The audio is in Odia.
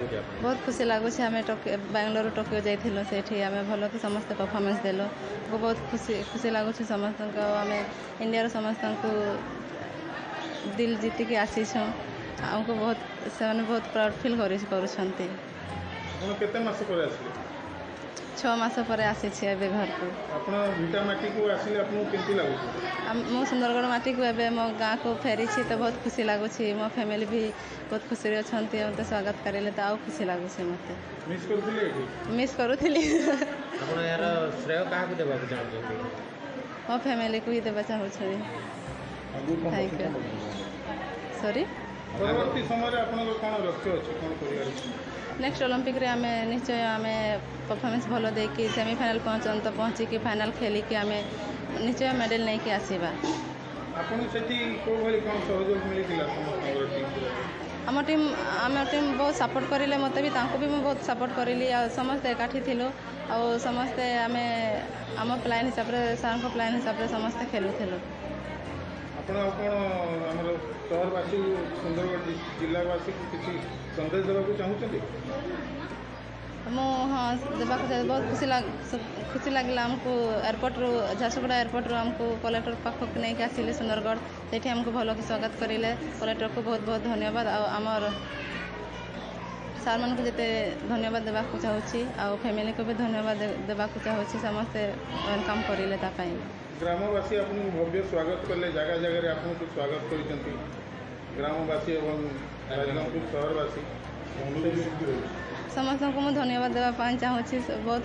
ବହୁତ ଖୁସି ଲାଗୁଛି। ଆମେ ଟୋକିଓ, ବାଙ୍ଗାଲୋର, ଟୋକିଓ ଯାଇଥିଲୁ। ସେଇଠି ଆମେ ଭଲକି ସମସ୍ତେ ପରଫର୍ମାନ୍ସ ଦେଲୁ। ବହୁତ ଖୁସି ଖୁସି ଲାଗୁଛି ସମସ୍ତଙ୍କୁ। ଆଉ ଆମେ ଇଣ୍ଡିଆର ସମସ୍ତଙ୍କୁ ଦିଲ ଜିତିକି ଆସିଛୁ। ଆମକୁ ବହୁତ, ସେମାନେ ବହୁତ ପ୍ରାଉଡ଼ ଫିଲ୍ କରୁଛନ୍ତି। ଆପଣ କେତେ ମାସ ପରେ ଆସିଲେ? 6 ମାସ ପରେ ଆସିଛି ଏବେ ଘରକୁ। ଆପଣ ଭିଟା ମାଟିକୁ ଆସିଲେ ଆପଣଙ୍କୁ କେମିତି ଲାଗୁଛି? ମୁଁ ସୁନ୍ଦରଗଡ଼ ମାଟିକୁ ଏବେ ମୋ ଗାଁକୁ ଫେରିଛି ତ ବହୁତ ଖୁସି ଲାଗୁଛି। ମୋ ଫ୍ୟାମିଲି ବି ବହୁତ ଖୁସିରେ ଅଛନ୍ତି। ମୋତେ ସ୍ୱାଗତ କରିଲେ ତ ଆଉ ଖୁସି ଲାଗୁଛି ମୋତେ। ମିସ୍ କରୁଥିଲେ ଏଠି? ମିସ୍ କରୁଥିଲି। ଆପଣ ଏହାର ଶ୍ରେୟ କାହାକୁ ଦେବାକୁ ଚାହୁଁଛନ୍ତି? ମୋ ଫ୍ୟାମିଲିକୁ ହିଁ ଦେବା ଚାହୁଁଛି। Thank you. ସରି। ପରବର୍ତ୍ତୀ ସମୟରେ ଆପଣଙ୍କର କ'ଣ ଲକ୍ଷ୍ୟ ଅଛି, କ'ଣ କରିବାର ଅଛି? ନେକ୍ସଟ ଅଲିମ୍ପିକରେ ଆମେ ନିଶ୍ଚୟ ଆମେ ପରଫର୍ମାନ୍ସ ଭଲ ଦେଇକି ସେମିଫାଇନାଲ୍ ପର୍ଯ୍ୟନ୍ତ ପହଞ୍ଚିକି, ଫାଇନାଲ୍ ଖେଳିକି ଆମେ ନିଶ୍ଚୟ ମେଡ଼ାଲ ନେଇକି ଆସିବା। ଆପଣ ସେଠି କେଉଁ ଭଳି କ'ଣ ସହଯୋଗ ମିଳିଥିଲା ସମସ୍ତଙ୍କର ଟିମ୍? ଆମ ଟିମ୍ ବହୁତ ସପୋର୍ଟ କରିଲେ ମୋତେ ବି, ତାଙ୍କୁ ବି ମୁଁ ବହୁତ ସପୋର୍ଟ କରିଲି। ଆଉ ସମସ୍ତେ ଏକାଠି ଥିଲୁ ଆଉ ସମସ୍ତେ ଆମେ ଆମ ପ୍ଲାନ୍ ହିସାବରେ, ସାର୍ଙ୍କ ପ୍ଲାନ୍ ହିସାବରେ ସମସ୍ତେ ଖେଳୁଥିଲୁ। ଆପଣ ଆଉ କ'ଣ ଆମର ସହରବାସୀ, ସୁନ୍ଦରଗଡ଼ ଜିଲ୍ଲାବାସୀକୁ କିଛି ସନ୍ଦେଶ ଦେବାକୁ ଚାହୁଁଛନ୍ତି? ମୁଁ ହଁ, ଦେବାକୁ ଚାହେଁ। ବହୁତ ଖୁସି ଲାଗିଲା ଆମକୁ। ଏୟାରପୋର୍ଟରୁ, ଝାରସୁଗୁଡ଼ା ଏୟାରପୋର୍ଟରୁ ଆମକୁ କଲେକ୍ଟର ପାଖକୁ ନେଇକି ଆସିଲେ ସୁନ୍ଦରଗଡ଼। ସେଇଠି ଆମକୁ ଭଲକି ସ୍ୱାଗତ କରିଲେ। କଲେକ୍ଟରକୁ ବହୁତ ବହୁତ ଧନ୍ୟବାଦ। ଆଉ ଆମର ସାର୍ମାନଙ୍କୁ ଯେତେ ଧନ୍ୟବାଦ ଦେବାକୁ ଚାହୁଁଛି ଆଉ ଫ୍ୟାମିଲିକୁ ବି ଧନ୍ୟବାଦ ଦେବାକୁ ଚାହୁଁଛି। ସମସ୍ତେ welcome କରିଲେ ତା ପାଇଁ। ଗ୍ରାମବାସୀ ଆପଣଙ୍କୁ ଭବ୍ୟ ସ୍ୱାଗତ କଲେ। ଜାଗା ଜାଗାରେ ଆପଣଙ୍କୁ ସ୍ୱାଗତ କରିଛନ୍ତି ଗ୍ରାମବାସୀ ଏବଂ ରାଜଗାଙ୍ଗପୁର ସହରବାସୀ। ସମସ୍ତଙ୍କୁ ମୁଁ ଧନ୍ୟବାଦ ଦେବା ପାଇଁ ଚାହୁଁଛି ବହୁତ।